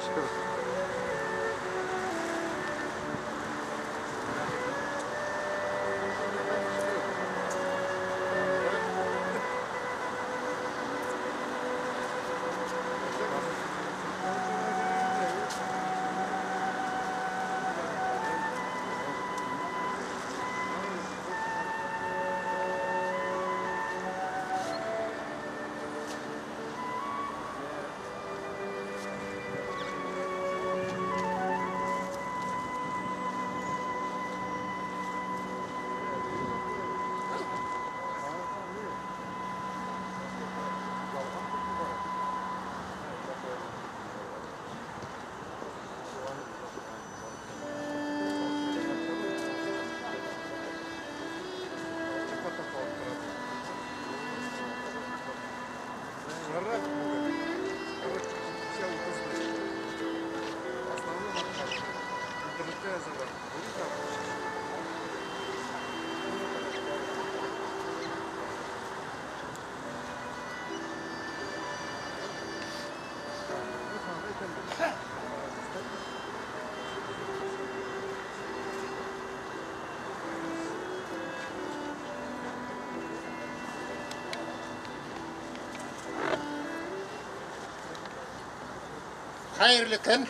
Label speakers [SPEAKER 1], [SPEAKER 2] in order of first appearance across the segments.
[SPEAKER 1] Шөкер.
[SPEAKER 2] Хәерле көн,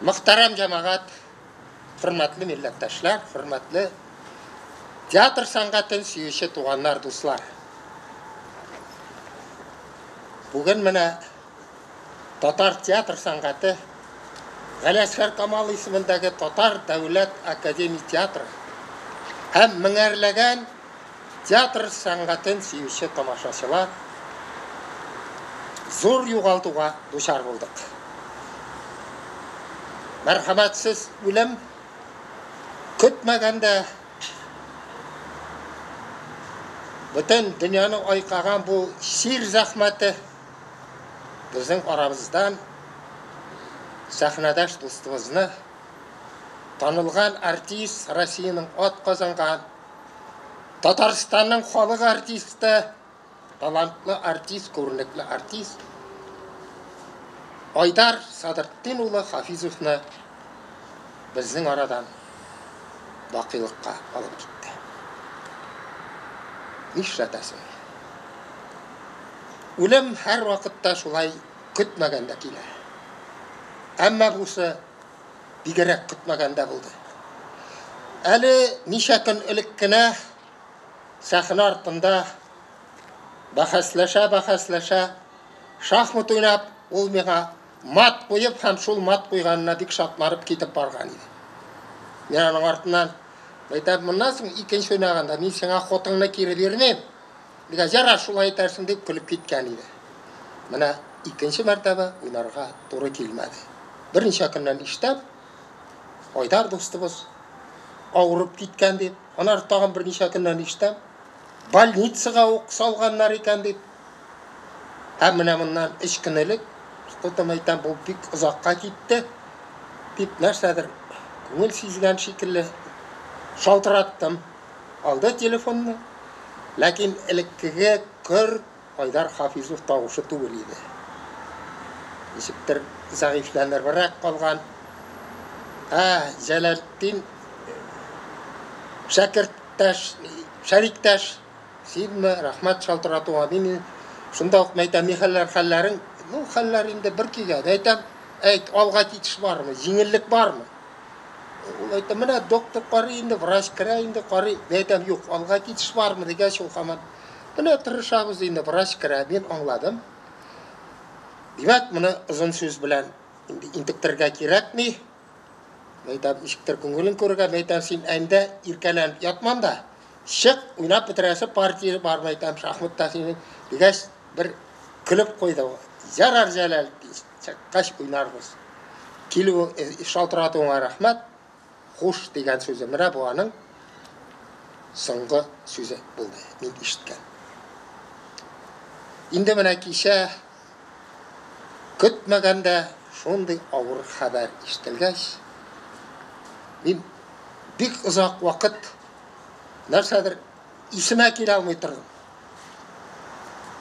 [SPEAKER 2] мөхтәрәм җәмәгать, хөрмәтле милләттәшләр, хөрмәтле театр сәнгатен сөюче туганнар, дуслар. Бүген менә татар театр сәнгате Галиәсгар Камал исемендәге Татар дәүләт академия театры һәм меңәрләгән театр сәнгатен сөюче тамашачылар зур югалтуга дучар булдык. Мәрхәмәтсез үлем көтмәгәндә бөтен дөньяны айкаган бу чир зәхмәте безнең арабыздан сәхнәдәш дустыбызны, танылган артист, Россиянең ат казанган Татарстанның халык артисты, талантлы артист, күренекле артист Айдар Садретдин улы Хафизовны безнең арадан бакыйлыкка алып китте. Нишләтәсең? Үлем һәр вакытта шулай көтмәгәндә килә. Әмма бусы бигрәк көтмәгәндә булды. Әле ничә көн элек кенә сәхнә артында бәхәсләшә-бәхәсләшә шахмат уйнап, ул миңа мат куеп һәм шул мат куйганына бик шатланып китеп барган иде. Мин аның артыннан әйтәм, моннан соң икенче уйнаганда мин сиңа хотыңны кире бирмим. Дигән, ярар, шулай итәрсең дип көлеп киткән иде. Менә икенче мәртәбә уйнарга туры килмәде. Берничә көннән ишетәм, Айдар дустыбыз авырып киткән дип, аннары тагын берничә көннән ишетәм, больницага ук салганнар икән дип. Һәм менә моннан 3 көн элек, тотым әйтәм, бу бик озакка китте дип нәрсәдер күңел сизгән шикелле шалтыраттым. Алды телефонны, ләкин элеккеге көр Айдар Хафизов тавышы түгел иде. Ничектер зәгыйфьләнебрәк калган. Ә, Җәләлетдин шәкерттәш, шәриктәш, синме, рәхмәт шалтыратуыңа. Мин шунда ук әйтәм, ни хәлләр, хәлләрең? Ну, хәлләр инде бер көйгә. Әйтәм, әйт, алга китеш бармы, җиңеллек бармы? Ул әйтә, менә доктор карый инде, врач керә инде, карый. Мин әйтәм, юк, алга китеш бармы дигәч, ул һаман, менә тырышабыз инде, врач керә. Мин аңладым. Димәк, моны озын сүз белән инде интектерергә кирәкми. Мин әйтәм, ничектер күңелен күрергә, мин әйтәм, син әндә иркәләнеп ятмам да, чык, уйнап бетерәсе партия бар, мин әйтәм, шахматта синең. Дигәч, бер көлеп куйды. Ярар, Җәләл, чыккач уйнарбыз. Килү, шалтыратуыңа рәхмәт. Хуш дигән сүзе. Менә бу аның соңгы сүзе булды, мин ишеткән. Инде менә кичә көтмәгәндә шундый авыр хәбәр ишетелгәч, мин бик озак вакыт нәрсәдер исемә килә алмый тордым.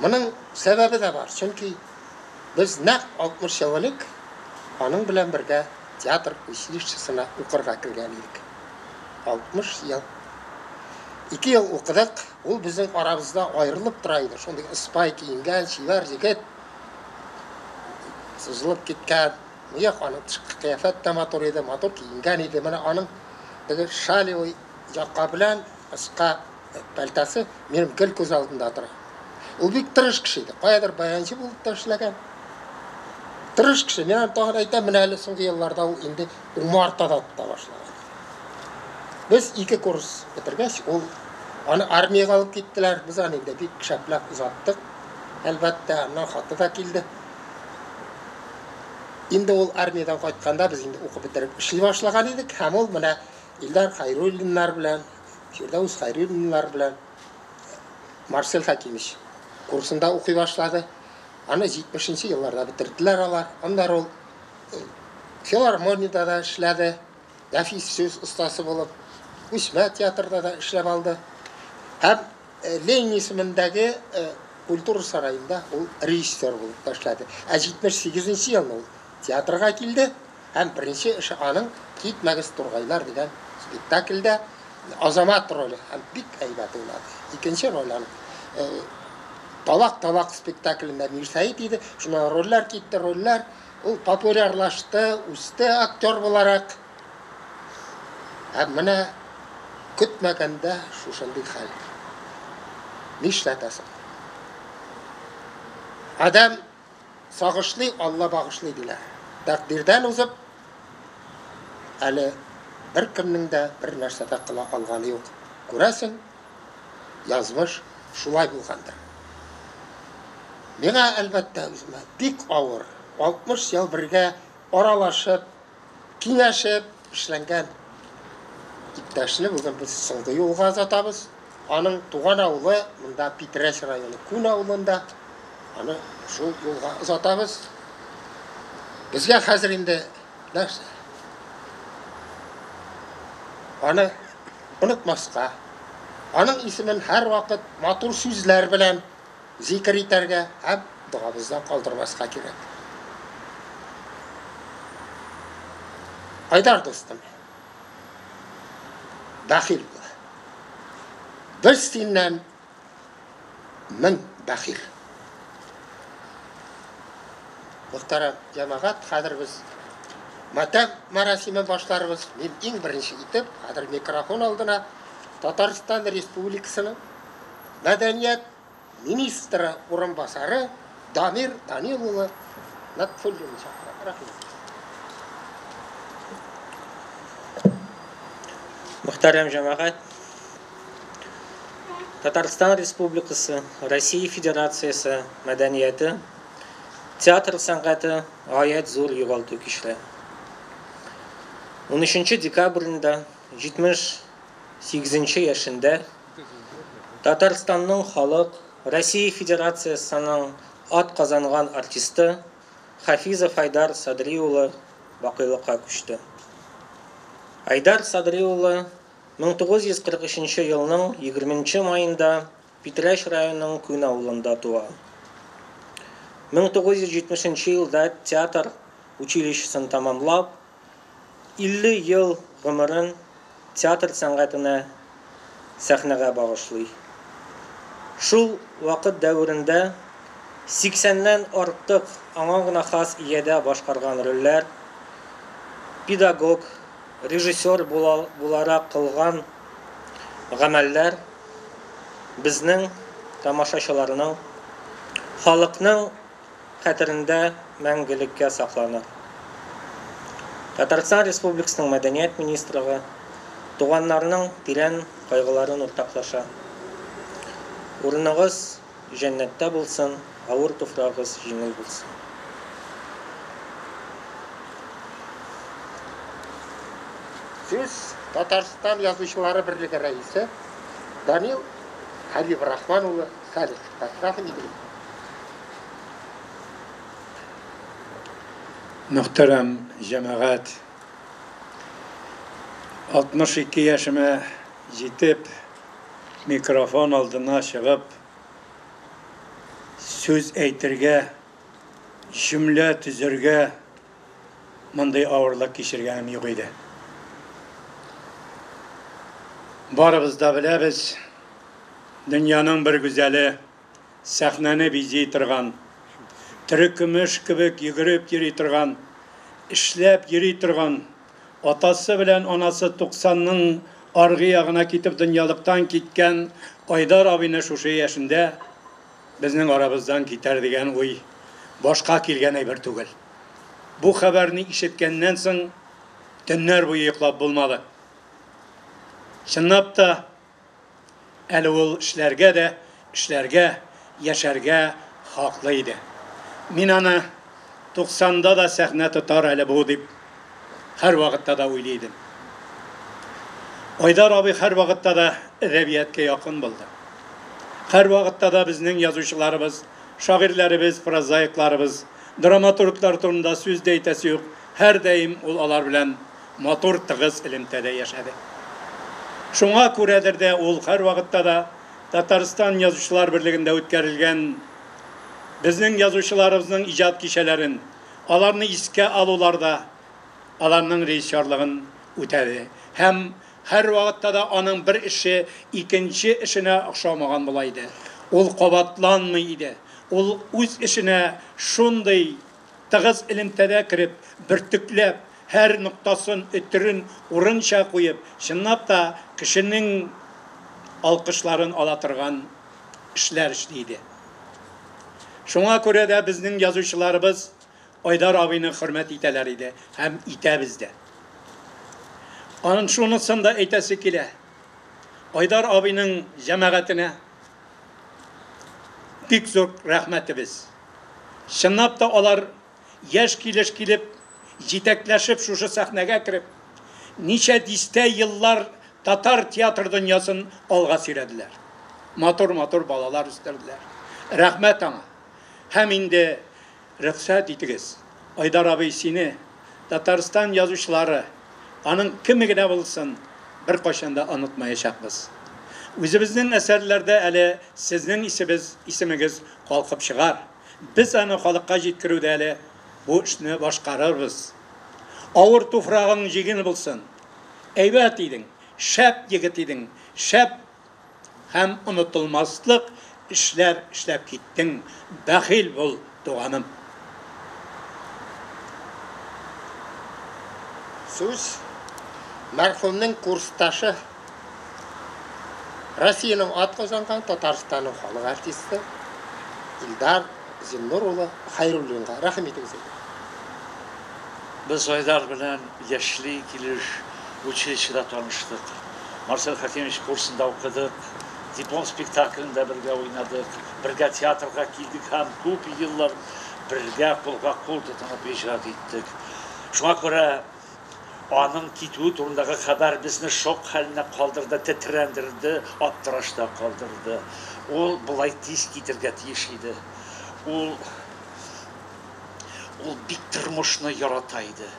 [SPEAKER 2] Моның сәбәбе дә бар, чөнки без нәкъ 60 ел элек Аның белән бергә театр училищесына укырга кергән идек. 60 ел. 2 ел укыдык, ул безнең арабызда аерылып тора иде. Шундый ыспай киенгән, чибәр егет. Сызылып киткән. Мыек аның тышкы кыяфәт тә матур иде, матур киенгән иде. Менә аның теге шалевый яка белән кыска пәлтәсе минем гел күз алдында тора. Ул бик тырыш кеше иде. Каядыр баянчы булып та эшләгән. Тырыш кеше. Мин аны тагын әйтәм, менә әле соңгы елларда ул инде умарта да тота башлаган. Без 2 курс бетергәч, ул аны армиягә алып киттеләр. Без аны инде бик шәпләп озаттык. Әлбәттә, аннан хаты да килде. Инде ул армиядән кайтканда без инде укып бетереп эшли башлаган идек һәм ул менә Илдар Хайруллиннар белән, Фирдәүс Хайруллиннар белән Марсель Хәкимович курсында укый башлады. Аны 70 елларда бетерделәр алар. Аннары ул филармониядә дә эшләде. Нәфис сүз остасы булып, Күчмә театрда да эшләп алды. Һәм Ленин исемендәге культура сараенда ул режиссер булып та эшләде. Ә 78 елны ул театрга килде һәм беренче эше аның Китмәгез тургайлар дигән спектакльдә Азамат роле һәм бик әйбәт уйнады. Икенче роль аның Талак-талак спектаклендә Мирсәет иде. Шуннан рольләр китте, рольләр. Ул популярлашты, үсте актер буларак. Һәм менә көтмәгәндә шушындый хәл. Нишләтәсең? Адәм сагышлый, Алла багышлый диләр. Тәкъдирдән узып, әле бер кемнең дә бер нәрсә дә кыла алганы юк. Күрәсең, язмыш шулай булгандыр. Миңа, әлбәттә, үземә бик авыр. 60 ел бергә аралашып, киңәшеп эшләнгән иптәшне бүген без соңгы юлга озатабыз. Аның туган авылы монда Питрәч районы Күн авылында. Аны шул юлга озатабыз. Безгә хәзер инде нәрсә? Аны онытмаска, аның исемен һәрвакыт матур сүзләр белән зикер итәргә һәм догабыздан калдырмаска кирәк. Айдар дустым, бәхил бул. Без синнән мең бәхил. Мөхтәрәм җәмәгать, хәзер без матәм мәрасимен башларбыз. Мин иң беренче итеп, хәзер микрофон алдына Татарстан Республикасының мәдәният министры урынбасары Дамир Данил улы Нотфуллинны чакырам. Рәхмәт.
[SPEAKER 1] Мөхтәрәм җәмәгать, Татарстан Республикасы, Россия Федерациясе мәдәнияте, театр сәнгате гаять зур югалту кичерә. 13 декабрендә 78 яшендә Татарстанның халык, Россия Федерациясының ат казанган артисты Хафизов Айдар Садри улы бакыйлыкка күчте. Айдар Садри улы 1943 елның 20 майында Питрәч районының Күн авылында туа. 1970 елда театр училищесын тамамлап, 50 ел гомерен театр сәнгатенә, сәхнәгә багышлый. Шул вакыт дәверендә 80-нән артык аңа гына хас иядә башкарган рольләр, педагог, режиссер буларак кылган гамәлләр безнең тамашачыларның, халыкның хәтерендә мәңгелеккә сакланыр. Татарстан Республикасының мәдәният министрлыгы туганнарының тирән кайгыларын уртаклаша. Урыныгыз җәннәттә булсын, авыр туфрагыгыз җиңел булсын.
[SPEAKER 2] Сүз Татарстан язучылары берлеге рәисе Данил Хәбибрахман улы Салихов. Рәхим итегез.
[SPEAKER 3] Мөхтәрәм җәмәгать, 62 яшемә җитеп, микрофон алдына чыгып, сүз әйтергә, җөмлә төзергә мондый авырлык кичергәнем юк иде. Барыбыз да беләбез, дөньяның бер гүзәле, сәхнәне бизи торган, терекөмеш кебек йөгереп йөри торган, эшләп йөри торган, атасы белән анасы 90-ның аргы ягына китеп дөньялыктан киткән Айдар абыйны шушы яшендә безнең арабыздан китәр дигән уй башка килгән әйбер түгел. Бу хәбәрне ишеткәннән соң төннәр буе йоклап булмады. Чынлап та әле ул эшләргә дә, эшләргә, яшәргә хаклы иде. Мин аны 90-да да сәхнә тотар әле бу дип һәр вакытта да уйлый идем. Айдар абый һәр вакытта да әдәбиятка якын булды. Һәр вакытта да безнең язучыларыбыз, шагыйрьләребез, прозаикларыбыз, драматурглар турында сүз дә әйтәсе юк. Һәрдаим ул алар белән матур тыгыз элемтәдә яшәде. Шуңа күрәдер дә ул һәр вакытта да Татарстан Язучылар берлегендә үткәрелгән безнең язучыларыбызның иҗат кичәләрен, аларны искә алуларда аларның режиссерлыгын үтәде. Һәм һәр вакытта да аның бер эше икенче эшенә охшамаган була иде. Ул кабатланмый иде. Ул үз эшенә шундый тыгыз элемтәдә кереп, бөртекләп, һәр ноктасын, өтерен урынча куеп, чынлап та кешенең алкышларын ала торган эшләр эшли иде. Шуңа күрә дә безнең язучыларыбыз Айдар абыйны хөрмәт итәләр иде һәм итәбез дә. Аның шунысын да әйтәсе килә. Айдар абыйның җәмәгатенә бик зур рәхмәтебез. Чынлап та алар яшь килеш килеп, җитәкләшеп шушы сәхнәгә кереп, ничә дистә еллар татар театр дөньясын алга сөйрәделәр. Матур-матур балалар үстерделәр. Рәхмәт аңа. Һәм инде рөхсәт итегез, Айдар абый сине, Татарстан язучылары, аның кеме генә булсын, беркайчан да онытмаячакбыз. Үзебезнең әсәрләрдә әле сезнең исебез, исемегез калкып чыгар. Без аны халыкка җиткерүдә әле бу эшне башкарырбыз. Авыр туфрагың җиңел булсын. Әйбәт идең, шәп егет идең, шәп һәм онытылмаслык эшләр эшләп киттең. Бәхил бул, туганым.
[SPEAKER 2] Сүз мәрхүмнең курсташы, Россиянең ат казанган Татарстанның халык артисты Илдар Зиннур улы Хәйруллинга. Рәхим итегез инде.
[SPEAKER 4] Без Айдар белән яшьли килеш училищеда таныштык. Марсель Хәкимович курсында укыдык. Диплом спектаклендә бергә уйнадык. Бергә театрга килдек һәм күп еллар бергә кулга кул тотынып иҗат иттек. Шуңа күрә аның китүе турындагы хәбәр безне шок хәленә калдырды, тетрәндерде, аптырашта калдырды. Ул болай тиз китергә тиеш иде. Ул ул бик тормышны ярата иде.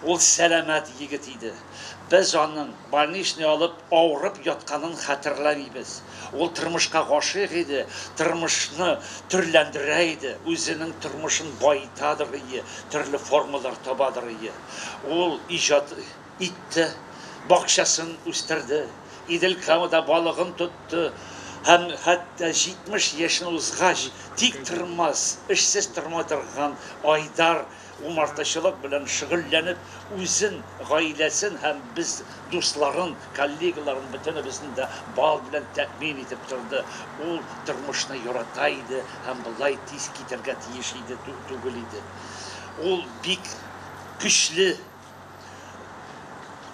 [SPEAKER 4] Ул сәламәт егет иде. Без аның больничный алып авырып ятканын хәтерләмибез. Ул тормышка гашыйк иде, тормышны төрләндерә иде, үзенең тормышын баетадыр иде, төрле формалар табадыр иде. Ул иҗат итте, бакчасын үстерде, Идел Камада балыгын тотты һәм хәтта 70 яшен узгач, тик тормас, эшсез тормый торган Айдар умартачылык белән шөгыльләнеп, үзен, гаиләсен һәм без дусларын, коллегаларын бөтенебезне дә бал белән тәэмин итеп торды. Ул тормышны ярата иде һәм болай тиз китәргә тиеш иде түгел иде. Ул бик көчле,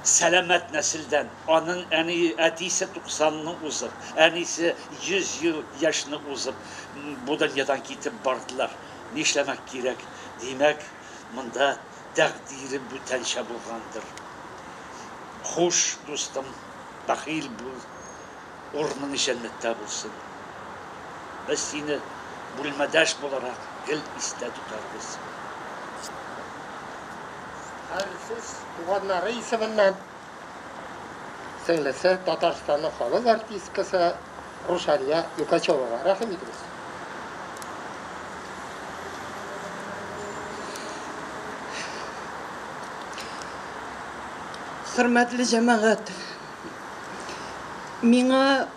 [SPEAKER 4] сәламәт нәселдән. Аның әни, әтисе 90-ны узып, әнисе 100 ел яшьне узып, бу дөньядан китеп бардылар. Нишләмәк кирәк? Димәк, монда тәкъдире бүтәнчә булгандыр. Хуш, дустым, бәхил бул, урының җәннәттә булсын. Без сине бүлмәдәш буларак гел истә тотарбыз.
[SPEAKER 2] Хәзер сүз туганнары исеменнән сеңлесе Татарстанның халык артисткасы Рушания Юкачевага. Рәхим итегез.
[SPEAKER 5] Хөрмәтле җәмәгать, миңа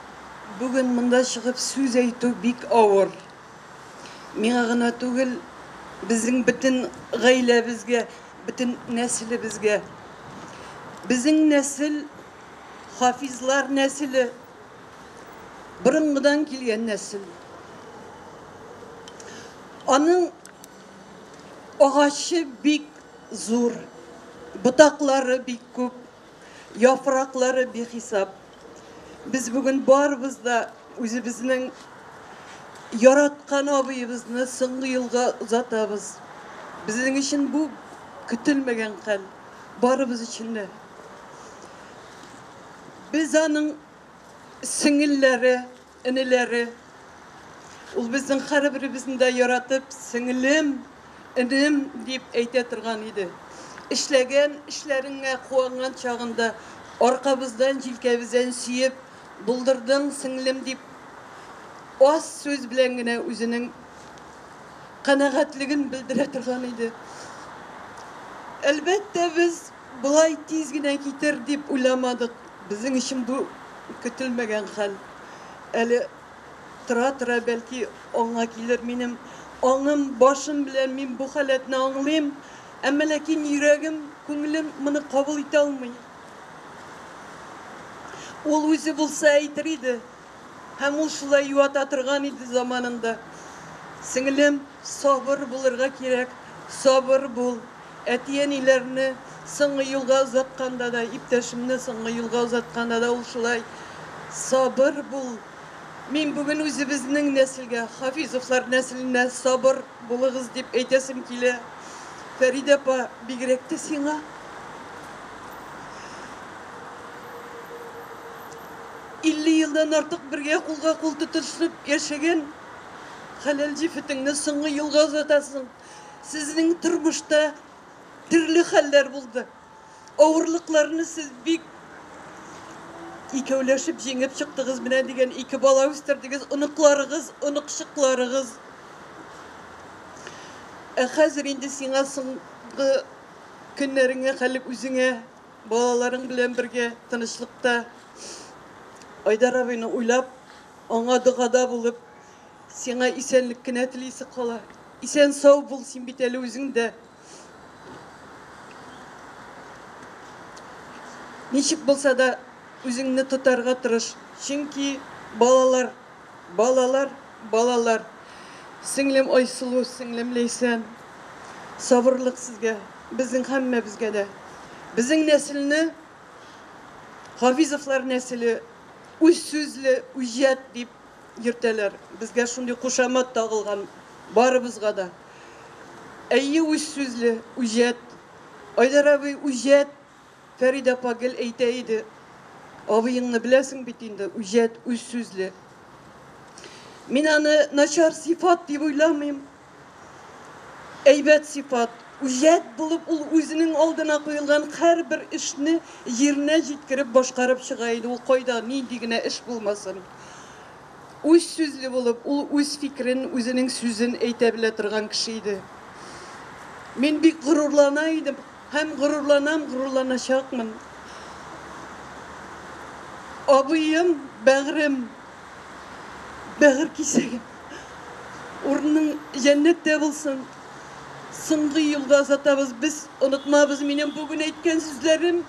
[SPEAKER 5] бүген монда чыгып сүз әйтү бик авыр. Миңа гына түгел, безнең бөтен гаиләбезгә, бөтен нәселебезгә. Безнең нәсел Хафизлар нәселе, борынгыдан килгән нәсел. Аның агачы бик зур, ботаклары бик күп, яфраклары бихисап. Без бүген барыбыз да үзебезнең яраткан абыебызны соңгы юлга озатабыз. Безнең өчен бу көтелмәгән хәл, барыбыз өчен дә. Без аның сеңелләре, энеләре. Ул безнең һәрберебезне дә яратып, сеңелем, энем дип әйтә торган иде. Эшләгән эшләреңә куанган чагында аркабыздан, җилкәбездән сөеп, булдырдың, сеңлем дип, аз сүз белән генә үзенең канәгатьлеген белдерә торган иде. Әлбәттә, без болай тиз генә китер дип уйламадык. Безнең өчен бу көтелмәгән хәл. Әле тора-тора бәлки аңа килер. Минем аңым, башым белән мин бу халәтне аңлыйм, әмма ләкин йөрәгем, күңелем моны кабул итә алмый. Ул үзе булса әйтер иде. Һәм ул шулай юата торган иде заманында. Сеңелем, сабыр булырга кирәк, сабыр бул. Әти-әниләрне соңгы юлга озатканда да, иптәшемне соңгы юлга озатканда да ул шулай, Сабыр бул. Мин бүген үзебезнең нәселгә, Хафизовлар нәселенә сабыр булыгыз дип әйтәсем килә. Фәридә апа, бигрәк тә сиңа. 50 елдан артык бергә кулга-кул тотышып яшәгән хәләл җефетеңне соңгы юлга озатасың. Сезнең тормышта төрле хәлләр булды. Авырлыкларны сез бик икәүләшеп җиңеп чыктыгыз. Менә дигән ике бала үстердегез, оныкларыгыз, оныкчыкларыгыз. Ә хәзер инде сиңа соңгы көннәреңә хәлек үзеңә, балаларың белән бергә тынычлыкта Айдар абыйны уйлап, аңа догада булып, сиңа исәнлек кенә телисе кала. Исән-сау бул, син бит әле үзең дә. Ничек булса да үзеңне тотарга тырыш. Чөнки балалар, балалар, балалар. Сеңлем Айсылу, сеңлем Ләйсән, сабырлык сезгә, безнең һәммәбезгә дә. Безнең нәселне Хафизовлар нәселе үз сүзле, үҗәт дип йөртәләр. Безгә шундый кушамат тагылган барыбызга да. Әйе, үз сүзле, үҗәт. Айдар абый үҗәт, Фәридә апа гел әйтә иде. Абыеңны беләсең бит инде, үҗәт, үз сүзле. Мин аны начар сыйфат дип уйламыйм. Әйбәт сыйфат. Үҗәт булып ул үзенең алдына куелган һәрбер эшне җиренә җиткереп башкарып чыга иде. Ул кайда, нинди генә эш булмасын. Үз сүзле булып, ул үз фикерен, үзенең сүзен әйтә белә торган кеше иде. Мин бик горурлана идем һәм горурланам, горурланачакмын. Абыем, бәгърем, бәгырь кисәгем. Урының җәннәттә булсын. Соңгы юлга озатабыз, без онытмабыз. Минем бүген әйткән сүзләрем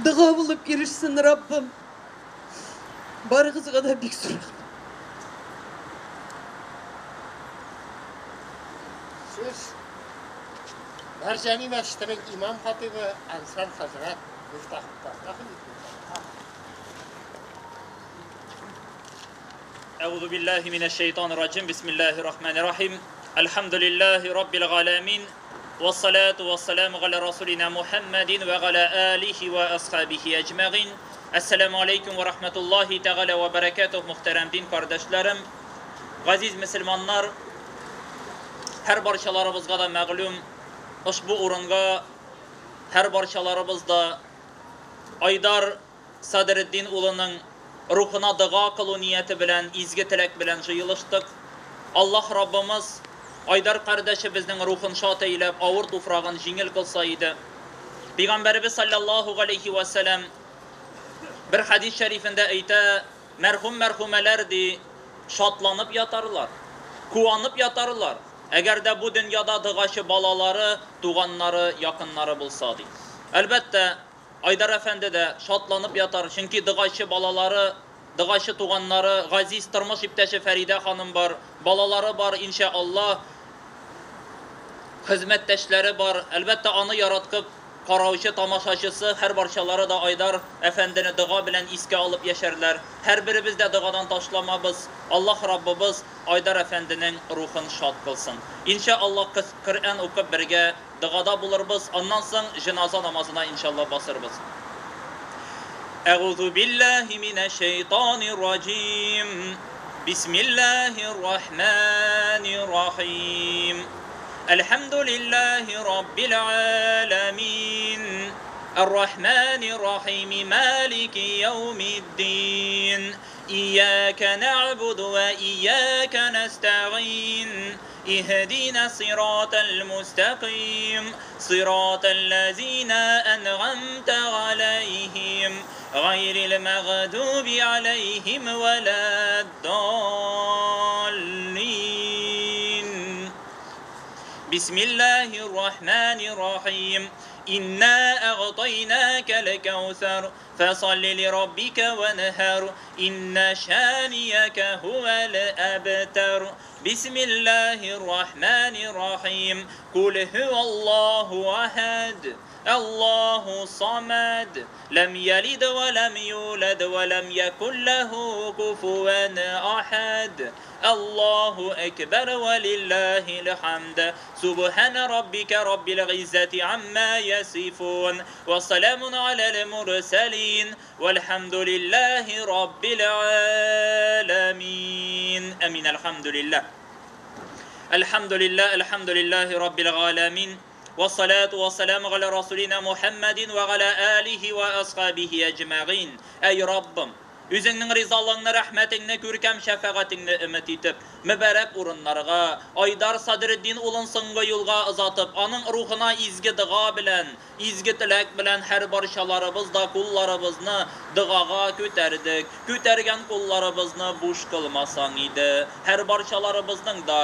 [SPEAKER 5] дога булып ирешсен, Раббым. Барыгызга да бик зур рәхмәт.
[SPEAKER 2] Сүз Мәрҗани мәчетенең имам хатыйбы Әнсар хәзрәт Мифтаховка. Рәхим итегез.
[SPEAKER 6] أعوذ بالله من الشيطان الرجيم بسم الله الرحمن الرحيم الحمد لله رب العالمين والصلاة والسلام على رسولنا محمد وعلى آله وأصحابه أجمعين Әссәламү алейкум вә рахматуллаһи тәгалә вә бәрәкәтүһ, мөхтәрәм дин кардәшләрем, газиз мөселманнар, һәр барчаларыбызга да мәгълүм, ошбу урынга һәр барчаларыбыз да Айдар Садретдин улының рухына дога кылу нияте белән, изге теләк белән җыелыштык. Аллаһ Раббымыз Айдар кардәшебезнең рухын шат әйләп, авыр туфрагын җиңел кылса иде. Пәйгамбәребез саллаллаһу галәйһи вә сәлам бер хәдис шәрифендә әйтә, мәрхүм-мәрхүмәләр ди, шатланып ятарлар, куанып ятарлар, әгәр дә бу дөньяда догачы балалары, туганнары, якыннары булса ди. Әлбәттә, Айдар әфәнде дә шатланып ятар, чөнки догачы балалары, догачы туганнары, газиз тормыш иптәше Фәридә ханым бар, балалары бар, иншә Аллаһ, хезмәттәшләре бар. Әлбәттә, аны яраткып караучы тамашачысы, һәрбарчалары да Айдар әфәндене дога белән искә алып яшәрләр. Һәрберебез дә догадан ташламабыз. Аллаһ Раббыбыз Айдар әфәнденең рухын шат кылсын. Иншә Аллаһ, Коръән укып бергә догада булырбыз. Аннан соң җеназа намазына иншалла басырбыз. Әгузу биллаһи минәш шәйтанир раҗим. Бисмиллаһир рахманир рахим. Әлхәмдүлиллаһи раббил аләмин. Ар-Рахманир Рахим, Малики яумиддин. Ияка нәгъбуду ва ияка нәстәгыйн. Иһдина сиратал мустаким, сиратал лазина әнгамта галәйһим, гайрил мәгъдуби аләйһим вәләд-даллин. Бисмиллаһир рахманир рахим. Инна агътайнакал кәүсәр, фәсалли лираббика ванһар, инна шанияка хувал абтар. Бисмиллаһир рахманир рахим. Кул хуаллаһу ахад, Аллаһу самад, ләм ялид ва ләм юлад ва ләм якул ләһу куфуан ахад. Аллаһу акбар ва лиллаһил хамд. Субхана раббика раббил гыйззати амма ясифун, ва саламун алал мурсалин, вальхамдулиллаһи раббил аламин. Амин. Әлхәмдүлиллаһ. Әлхәмдүлиллаһ, әлхәмдүлиллаһи раббил аламин. Вассалату вассаламу аля расулина Мухаммадин ва аля алихи ва асхабихи әҗмәгыйн. Әй Раббым, үзеңнең ризалыгыңны, рәхмәтеңне, күркәм шәфәгатеңне өмет итеп, мөбарәк урыннарга Айдар Садретдин улын соңгы юлга озатып, аның рухына изге дога белән, изге теләк белән һәр барчаларыбыз да кулларыбызны догага күтәрдек. Күтәргән кулларыбызны буш кылмасаң иде. Һәр барчаларыбызның да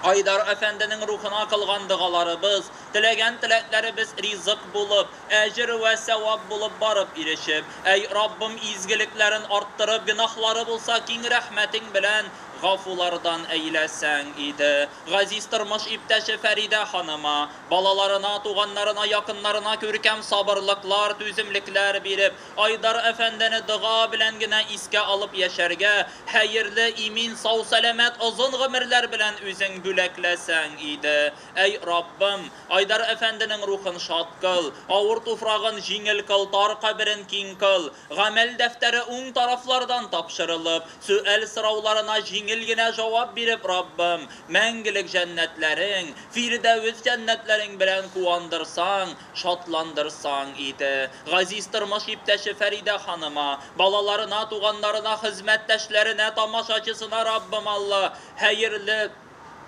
[SPEAKER 6] Айдар әфәнденең рухына кылган догаларыбыз, теләгән теләкләребез ризык булып, әҗер вә сәвап булып барып ирешеп, әй Раббым, изгелекләрен арттырып, гөнаһлары булса, киң рәхмәтең белән гафулардан әйләсәң иде. Газиз тормыш иптәше Фәридә ханыма, балаларына, туганнарына, якыннарына күркәм сабырлыклар, түземлекләр биреп, Айдар әфәндене дога белән генә искә алып яшәргә, хәерле, имин, сау, сәламәт, озын гомерләр белән үзең бүләкләсәң иде. Әй Раббым, Айдар әфәнденең рухын шат кыл, авыр туфрагын җиңел кыл, тар каберен киң кыл, гамәл дәфтәре уң тарафлардан тапшырылып, сөаль сорауларына җиңел генә җавап биреп, Раббым, мәңгелек җәннәтләрең, Фирдәвес җәннәтләрең белән куандырсаң, шатландырсаң иде. Газиз тормыш иптәше Фәридә ханыма, балаларына, туганнарына, хезмәттәшләренә, тамашачысына Раббым Алла, хәерле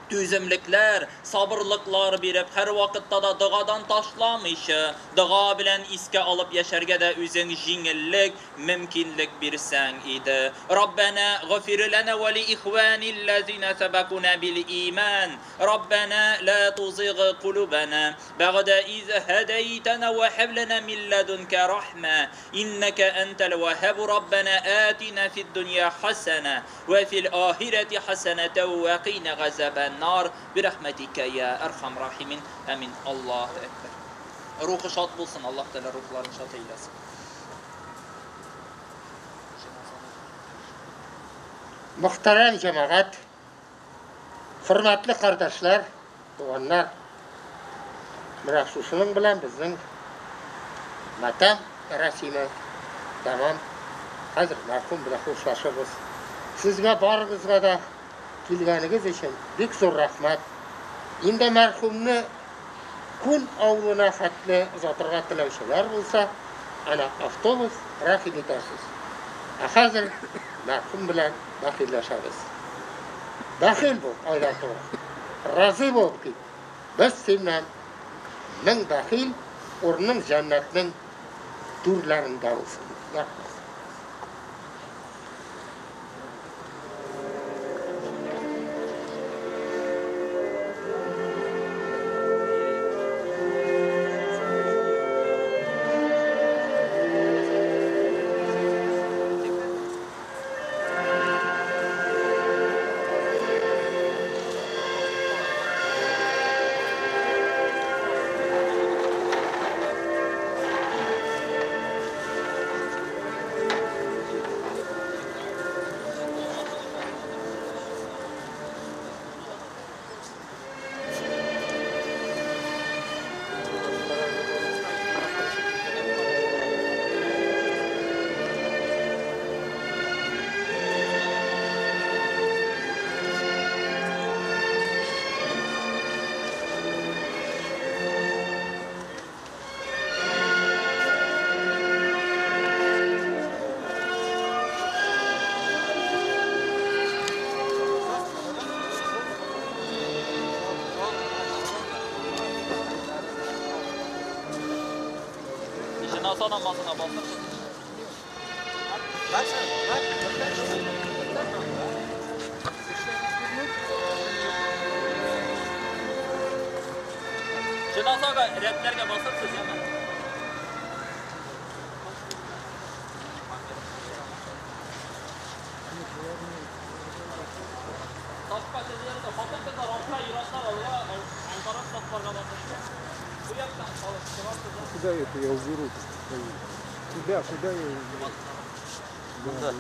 [SPEAKER 6] түземлекләр, сабырлыклар биреп, һәр вакытта да догадан ташламыйча, дога белән искә алып яшәргә дә үзең җиңеллек, мөмкинлек бирсәң иде. Раббана гафир лана ва ли ихваниллазина сабакуна бил иман. Раббана ла тузиг кулубана бәгъдә из һадайтана ва хаб лана мин ладунка рахма иннака антал ваххаб. Раббана атина фид дунья хасана ва фил ахирати хасаната ва қина газабан нар бирахматика я архам рахимин. Амин. Аллаһу акбар. Рухы шат булсын, Аллаһ Тәгалә рухларын шат әйләсен.
[SPEAKER 2] Мөхтәрәм җәмәгать, хөрмәтле кардәшләр, туганнар, менә шушының белән безнең матәм рәсеме тәмам. Хәзер мәрхүм белән хушлашабыз. Сезгә барыгызга да килгәнегез өчен бик зур рәхмәт. Инде мәрхүмне Күн авылына хәтле озатырга теләүчеләр булса, ана автобус, рәхим итәрсез. Ә хәзер мәрхүм белән бәхилләшәбез. Бәхил бул, Айдар туган. Разый булып кит. Без синнән мең бәхил, Урының җәннәтнең түрләрендә булсын. Рәхмәт.
[SPEAKER 6] Җеназа намазына басып. Җеназага рәтләргә басырсыз, яме? Сафка тезелергә, хатын-кызлар артка, ир-атлар алга, алгарак сафларга басышты. Бу яктан халык чыгарсыз.
[SPEAKER 7] Куда это я уберу? Куда, куда я уберу? Да.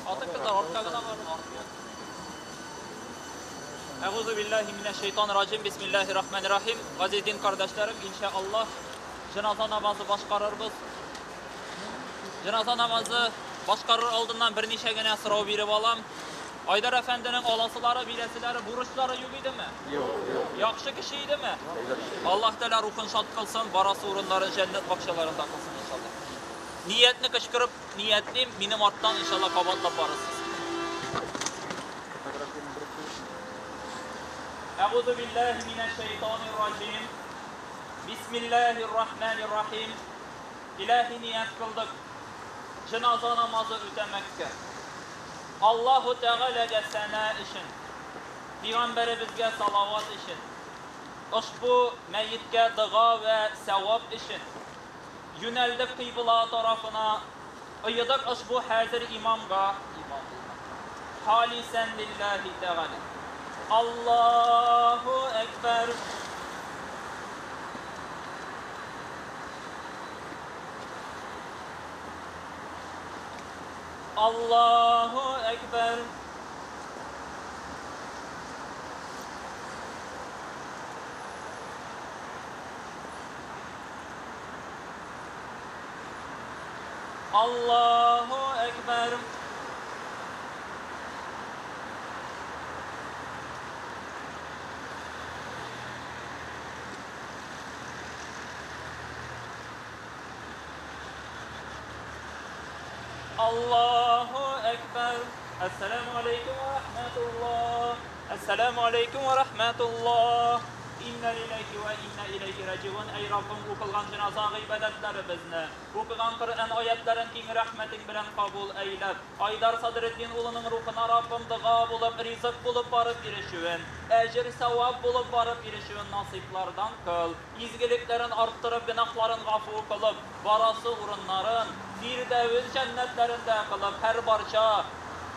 [SPEAKER 6] Хатын-кызлар артка гына барын, артка. Әгузу биллаһи минәш-шәйтанир-раҗим. Бисмиллаһир-рахманир-рахим. Газиз дин кардәшләрем, иншаллаһ җеназа намазы башкарырбыз. Җеназа намазы башкарыр алдыннан берничә генә сорау биреп алам. Айдар әфәнденең аласылары, бирәселәре, бурычлары юк идеме?
[SPEAKER 7] Юк, юк.
[SPEAKER 6] Яхшы кеше идеме? Аллаһ Тәгалә рухын шат кылсын, барасы урыннарын җәннәт бакчаларында кылсын иншаллаһ. Ниятне кычкырып ниятлим, минем арттан иншаллаһ кабатлап барырсыз. Әгузу биллаһи минәш-шәйтанир-раҗим. Бисмиллаһир-рахманир-рахим. Илаһи ният кылдык. Җеназа намазы үтәмәккә. Аллаһу Тәгаләгә сәна өчен, Пәйгамбәребезгә салават өчен, ошбу мәеткә дога вә савап өчен юнәлдек кыйбла тарафына, ыйдык ошбу хәзер имамга, имам халисан лиллаһи тәгалә. Аллаһу әкбәр. Аллаһу әкбәр. Аллаһу әкбәр. Аллаһу әкбәр. Әссәламу алейкум ва рахматуллах. Әссәламу алейкум ва рахматуллах. Инна лиллахи ва инна илейхи раҗиун. Әй Раббым, укылган җеназа гыйбадәтләребезне, укыган Коръән аятларын киң рәхмәтең белән кабул әйләп, Айдар Садретдин улының рухына Раббым дога булып, ризык булып барып ирешүен, әҗер савап булып барып ирешүен насыйплардан кыл, изгелекләрен арттырып, гөнаһларын гафу кылып, барасы урыннарын Фирдәвес җәннәтләрендә кылып, һәр барча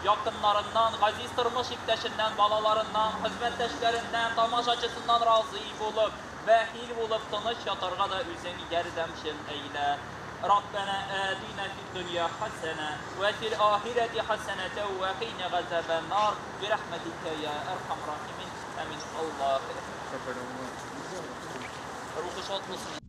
[SPEAKER 6] якыннарыннан, газиз тормыш иптәшеннән, балаларыннан, хезмәттәшләреннән, тамашачысыннан разый булып, бәхил булып тыныч ятарга да үзең ярдәмчел әйлә. Раббана атина фид дөнья хасана ва фил ахирати хасанатан ва қина газабан нар бирахматика я архам рахимин. Амин. Аллаһу акбар. Рухы шат булсын.